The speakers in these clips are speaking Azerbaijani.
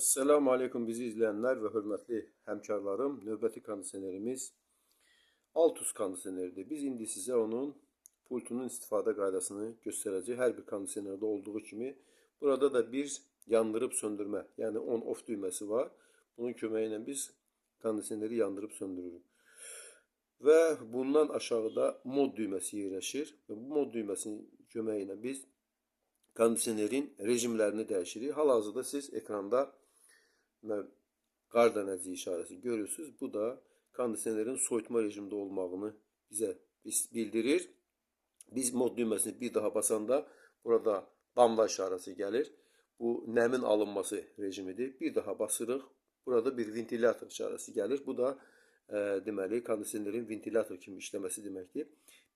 Esselamu Aleyküm bizi izleyenler ve hörmətli həmkarlarım. Növbəti kondisionerimiz Altus kondisioneridir. Biz indi sizə onun pultunun istifadə qaydasını göstərəcəyik. Hər bir kondisionerdə olduğu kimi burada da bir yandırıb söndürmə, yəni on-off düyməsi var. Bunun köməyi ilə biz kondisioneri yandırıb söndürürük. Və bundan aşağıda mod düyməsi yerləşir və bu mod düyməsinin köməyi ilə biz kondisionerin rejimlərini dəyişirik. Hal-hazırda siz ekranda qar dənəciyi işarəsi görürsünüz. Bu da kondisionerin soyutma rejimində olmağını bizə bildirir. Biz mod düyməsini bir daha basanda burada damla işarəsi gəlir. Bu nəmin alınması rejimidir. Bir daha basırıq. Burada bir ventilyator işarəsi gəlir. Bu da deməli kondisionerin ventilyator kimi işləməsi deməkdir.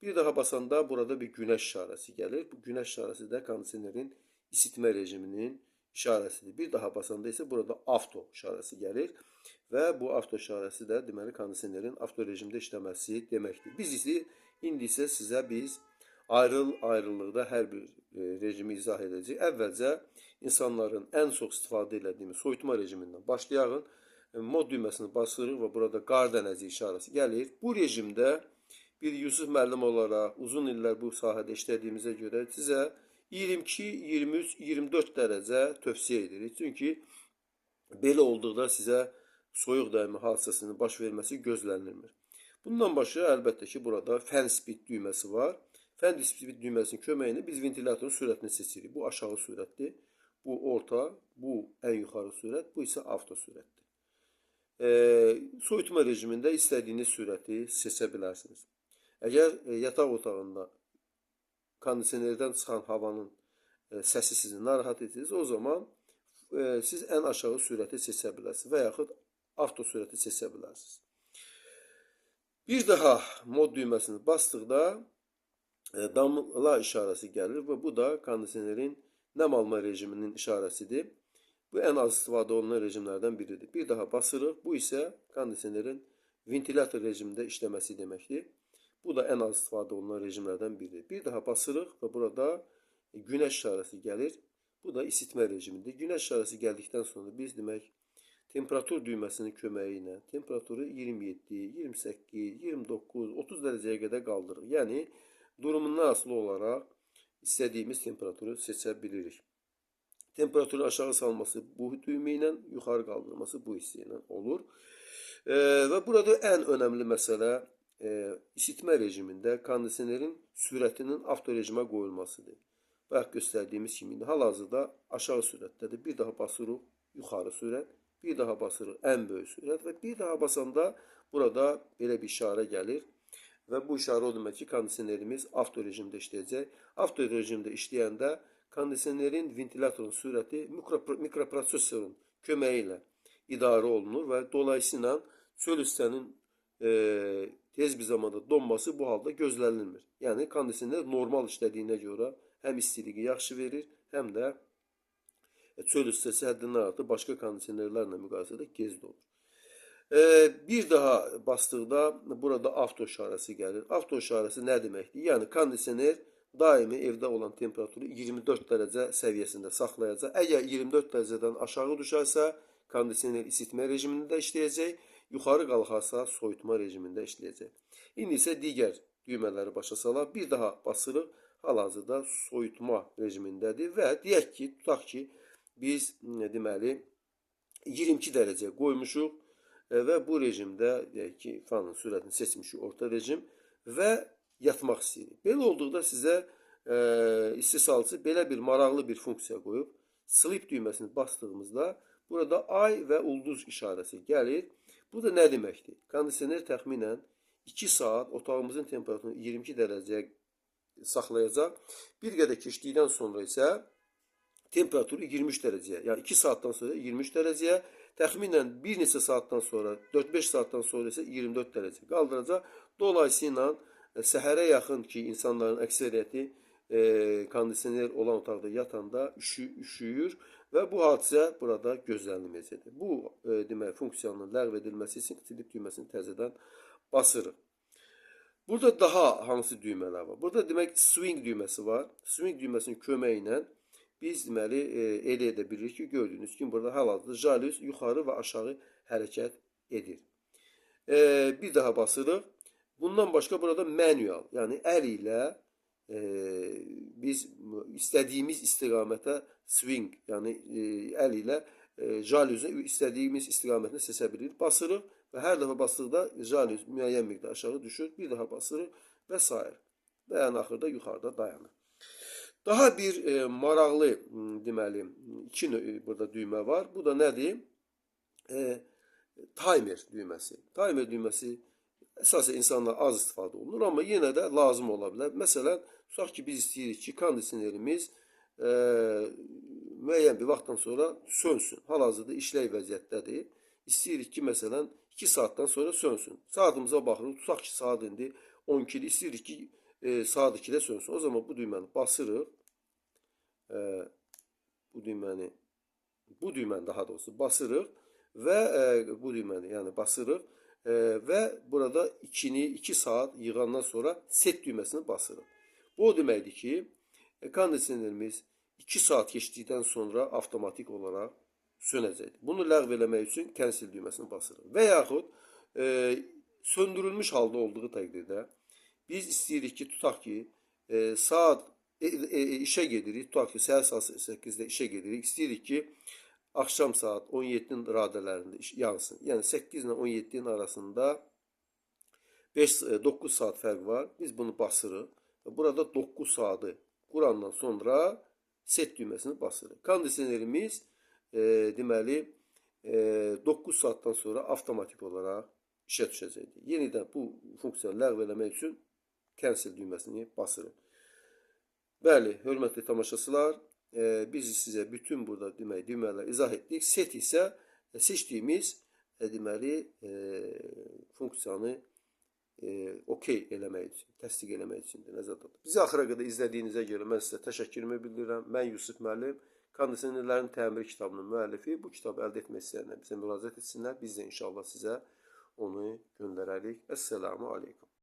Bir daha basanda burada bir günəş işarəsi gəlir. Bu günəş işarəsi də kondisionerin isitmə rejiminin işarəsidir. Bir daha basanda isə burada avto işarəsi gəlir və bu avto işarəsi də deməli kondisionerin avto rejimdə işləməsi deməkdir. Biz isə indi isə sizə biz ayrıl-ayrılıqda hər bir rejimi izah edəcəyik. Əvvəlcə insanların ən çox istifadə elədiyimiz soyutma rejimindən başlayaq. Mod düyməsini basırıq və burada qar dənəci işarəsi gəlir. Bu rejimdə bir Yusuf müəllim olaraq uzun illər bu sahədə işlədiyimizə görə sizə 22, 23, 24 dərəcə tövsiyə edirik. Çünki belə olduqda sizə soyuq dəymə hadisəsinin baş verməsi gözlənilmir. Bundan başqa əlbəttə ki, burada fan speed düyməsi var. Fan speed düyməsinin köməyi ilə biz ventilatorun sürətini seçirik. Bu aşağı sürətdir, bu orta, bu ən yuxarı sürət, bu isə avto sürətdir. Soyutma rejimində istədiyiniz sürəti seçə bilərsiniz. Əgər yataq otağında kondisionerdən çıxan havanın səsi sizi narahat edirsə, o zaman siz ən aşağı sürəti seçə bilərsiniz və yaxud avto sürəti seçə bilərsiniz. Bir daha mod düyməsini basdıqda damla işarəsi gəlir və bu da kondisionerin nəm alma rejiminin işarəsidir. Bu ən az istifadə olunan rejimlərdən biridir. Bir daha basırıq. Bu isə kondisionerin ventilyator rejimində işləməsi deməkdir. Bu da ən az istifadə olunan rejimlərdən biridir. Bir daha basırıq və burada günəş işarəsi gəlir. Bu da isitmə rejimidir. Günəş işarəsi gəldikdən sonra biz demək temperatur düyməsinin köməyi ilə temperaturu 27, 28, 29, 30 dərəcəyə qədər qaldırırıq. Yəni durumundan asılı olaraq istədiyimiz temperaturu seçə bilirik. Temperaturu aşağı salması bu düymə ilə, yuxarı qaldırması bu hissə ilə olur. Və burada ən önəmli məsələ isitmə rejimində kondisionerin sürətinin avto rejimə qoyulmasıdır. Bayaq göstərdiyimiz kimi hal-hazırda aşağı sürətdədir. Bir daha basırıq yuxarı sürət, bir daha basırıq ən böyük sürət və bir daha basanda burada belə bir işarə gəlir. Və bu işarə o demək ki, kondisionerimiz avto rejimdə işləyəcək. Avto rejimdə işləyəndə kondisionerin ventilatorun sürəti mikroprosesorun köməyi ilə idarə olunur və dolayısıyla çöl hissənin tez bir zamanda donması bu halda gözlənilmir. Yəni kondisioner normal işlədiyinə görə həm istiliyi yaxşı verir, həm də çöl hissəsi həddindən artıq başqa kondisionerlərlə müqayisədə gec donur. Bir daha basdıqda burada avto işarəsi gəlir. Avto işarəsi nə deməkdir? Yəni kondisioner daimi evdə olan temperaturu 24 dərəcə səviyyəsində saxlayacaq. Əgər 24 dərəcədən aşağı düşərsə, kondisioner isitmə rejimində işləyəcək, yuxarı qalxarsa soyutma rejimində işləyəcək. İndi isə digər düymələri başa salaq. Bir daha basırıq. Hal-hazırda soyutma rejimindədir və deyək ki, tutaq ki, biz deməli 22 dərəcə qoymuşuq və bu rejimdə deyək ki, fanın sürətini seçmişik orta rejim və yatmaq istəyirik. Belə olduqda sizə istehsalçı belə bir maraqlı bir funksiya qoyub. Sleep düyməsini bastığımızda burada ay və ulduz işarəsi gəlir. Bu da nə deməkdir? Kondisioner təxminən 2 saat otağımızın temperaturunu 22 dərəcəyə saxlayacaq. Bir qədər keçdikdən sonra isə temperaturu 23 dərəcəyə, yəni 2 saatdan sonra 23 dərəcəyə, təxminən bir neçə saatdan sonra, 4-5 saatdan sonra isə 24 dərəcə qaldıracaq. Dolayısıyla səhərə yaxın ki, insanların əksəriyyəti kondisioner olan otaqda yatanda üşüyür və bu hadisə burada gözlənilməyəcəkdir. Bu demək funksiyanın ləğv edilməsi üçün sleep düyməsini təzədən basırıq. Burada daha hansı düymələr var? Burada demək swing düyməsi var. Swing düyməsinin köməyi ilə Biz deməli elə edə bilirik ki, gördüyünüz kimi burada hal-hazırda jalüz yuxarı və aşağı hərəkət edir. Bir daha basırıq. Bundan başqa burada manual, yəni əl ilə biz istədiyimiz istiqamətə swing, yəni əl ilə jalüzü istədiyimiz istiqamətini seçə bilirik. Basırıq və hər dəfə basdıqda jalüz müəyyən miqdar aşağı düşür. Bir daha basırıq və sair. Və ən axırda yuxarıda dayanır. Daha bir maraqlı deməli iki burada düymə var. Bu da nədir? Timer düyməsi. Timer düyməsi əsasən insanlar az istifadə olunur, amma yenə də lazım ola bilər. Məsələn, tutaq ki, biz istəyirik ki, kondisionerimiz müəyyən bir vaxtdan sonra sönsün. Hal-hazırda işlək vəziyyətdədir. İstəyirik ki, məsələn, 2 saatdan sonra sönsün. Saatımıza baxırıq, tutaq ki, saat indi 12-dir. İstəyirik ki, saat 2-də sönsün. O zaman bu düyməni basırıq. Bu düyməni daha doğrusu basırıq və bu düyməni, yəni basırıq və burada 2-ni 2 saat yığandan sonra set düyməsini basırıq. Bu o deməkdir ki, kondisionerimiz 2 saat keçdikdən sonra avtomatik olaraq sönəcəkdir. Bunu ləğv eləmək üçün cancel düyməsini basırıq. Və yaxud söndürülmüş halda olduğu təqdirdə biz istəyirik ki, tutaq ki, saat işə gedirik, tutaq ki, səhər saat 8-də işə gedirik, istəyirik ki, axşam saat 17-nin radələrində yansın. Yəni 8 ilə 17-nin arasında 9 saat fərq var. Biz bunu basırıq. Burada 9 saatı qurandan sonra set düyməsini basırıq. Kondisionerimiz deməli 9 saatdan sonra avtomatik olaraq işə düşəcəkdir. Yenidən bu funksiyanı ləğv eləmək üçün cancel düyməsini basırıq. Bəli, hörmətli tamaşaçılar, biz sizə bütün burada demək düymələri izah etdik. Set isə seçdiyimiz deməli funksiyanı okey eləmək üçün, təsdiq eləmək üçündür, nəzərdə tutulur. Bizi axıra qədər izlədiyinizə görə mən sizə təşəkkürümü bildirirəm. Mən Yusuf müəllim, Kondisionerlərin təmiri kitabının müəllifi. Bu kitabı əldə etmək istəyənlər bizə müraciət etsinlər. Biz də inşallah sizə onu göndərərik. Əssalamu aleykum.